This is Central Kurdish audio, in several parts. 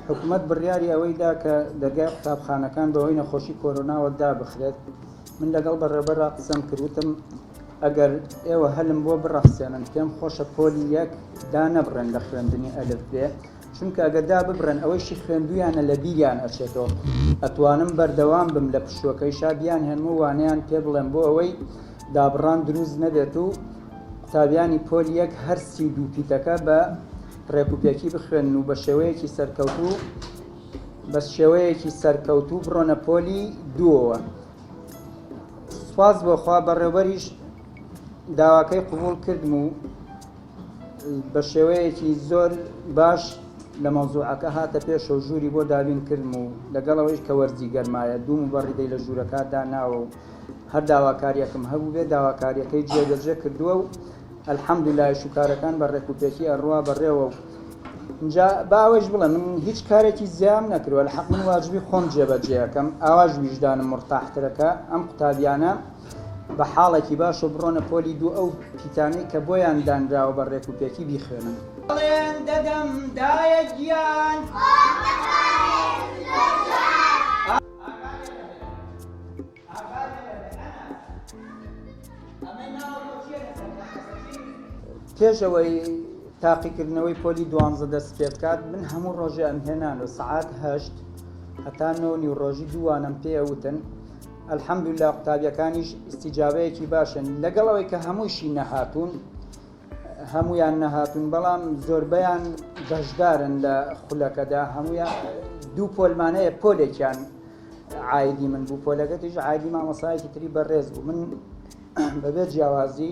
حکومەت بڕیاری ئەوەی دا کە دەرگای قوتابخانەکان بەهۆی نەخۆشی کۆرۆناوە دابخرێت، من لەگەڵ بەڕێوبەرا قسەم کرد وتم ئەگەر ئێوە هەلم بۆ بڕەخسێنن پێم خۆشە پۆلی یەک دانەبڕێن لە خوێندنی ئەلف بێ، چونکە ئەگەر داببڕێن ئەوەیشی خوێندوویانە لە بیریان ئەچێتەوە، ئەتوانم بەردەوام بم لە پشووەکەیشا بیانهێنم و وانەیان پێ بڵێم بۆ ئەوەی دابڕان دروست نەبێت و قوتابیانی پۆلی یەک هەر 32 پیتەکە بە ڕێکوپێکی بخوێنن و بە شێوەیەکی سەرکەوتوو بە شێوەیەکی سەرکەوتوو بڕۆنە پۆلی دووەوە. سوپاس بۆ خوا بەڕێوبەریش داواکەی قبوڵ کردم و بە شێوەیەکی زۆر باش لە مەوزوعەکە هاتە پێشەوە ژووری بۆ دابین کردم و لەگەڵ ئەوەیش کە وەرزی گەرمایە دوو موبەڕیدەی لە ژوورەکە داناوە و هەر داواکاریەکم هەبووبێ داواکاریەکەی جێبەجێ کردووە و الحمدللە ئیش و کارەکان بە ڕێک و پێکی ئەڕوا بەڕێوە و اینجا با ئەوەیش بڵێم من هیچ کارێکی زیام نەکردووە لە حەق من واجبی خۆم جێبەجێ ئەکەم ئاواش ویژدانم مورتاحترەکە ئەم قوتابیانە بە حاڵێکی باش و بڕۆنە پۆلی دوو ئەو پیتانەی کە بۆیان دانراوە بە ڕێک و پێکی بیخوێنن. بەڵێن دەدەم دایە گیان. پێش ئەوەی تاقیکردنەوەی پۆلی دوانزە دەست پێ بکات من هەموو ڕۆژێ ئەم هێنان و سەعات هەشت هەتا نۆ نیو ڕۆژی دووانم پێ ئەوتن الحمدلله قوتابیەکانیش ئیستیجابەیەکی باشن لەگەڵ ئەوەی کە هەمووشی نەهاتوون هەمویان نەهاتوون بەڵام زۆربەیان بەشدارن لە خولەکەدا هەمویان دوو پۆلمانەیە پۆلێکیان عایدی من بوو پۆلەکەتیش عایدی مامۆسایەکی تری بەڕێز بوو من بەبێ جیاوازی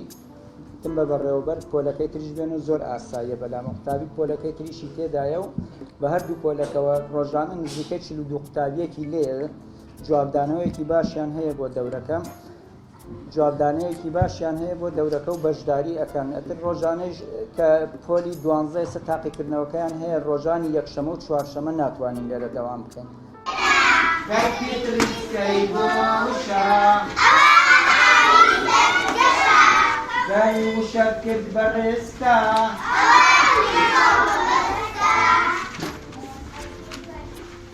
تم بە بەڕێوەبەر پۆلەکەی تریش بێن و زۆر ئاساییە بەلام قوتابی پۆلەکەی تریشی تێدایە و بە هەردوو پۆلەکەوە ڕۆژانە نزیکەی 42 قوتابیەکی لێ جوابدانەوەیەکی باشیان هەیە بۆ دەورەکە جوابدانەیەکی باشیان هەیە بۆ دەورەکە و بەشداری ئەکەن ئەتر ڕۆژانەیش کە پۆلی دوانزە ئێستا تاقیکردنەوەکەیان هەیە ڕۆژانی یەکشەمە و چوارشەمە ناتوانین لێرە دەوام بکەین. گەر وشەت کرد بە ڕستە.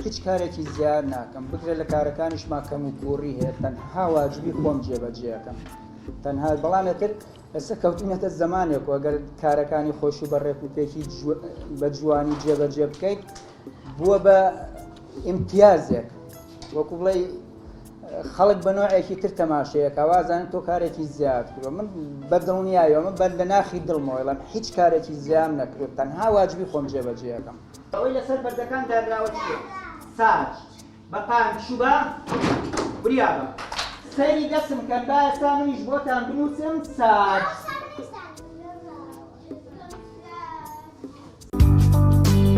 هیچ کارێکی زیاد ناکەم بگرە لە کارەکانیشما کەم و کووڕی هەیە تەنها واجبی خۆم جێبەجێ ئەکەم تەنها بەڵام ئێتر ئێستا کەوتوینەتە زەمانێک و ئەگەر کارەکانی خۆش و بە ڕێک و پێکی بە جوانی جێبەجێ بکەیت بووە بە ئیمتیازێک وەکو بڵێ خەڵک بە نوعێکی تر تەماشەیەکە وازانن تۆ کارێکی زیاد کردوە من بە دڵنیایەوە من بەر لە ناخی دڵمەوەڵم هیچ کارێکی زیام نەکرد تەنها واجبی خۆم جێبەجێەکەم ئەوەی لەسەر بەردەکان دانراوە چییە؟ ساج بە پان چوبە وریا بە. سەیری دەستم کەن با ئێستا منیش بۆتان بنووسم ساج.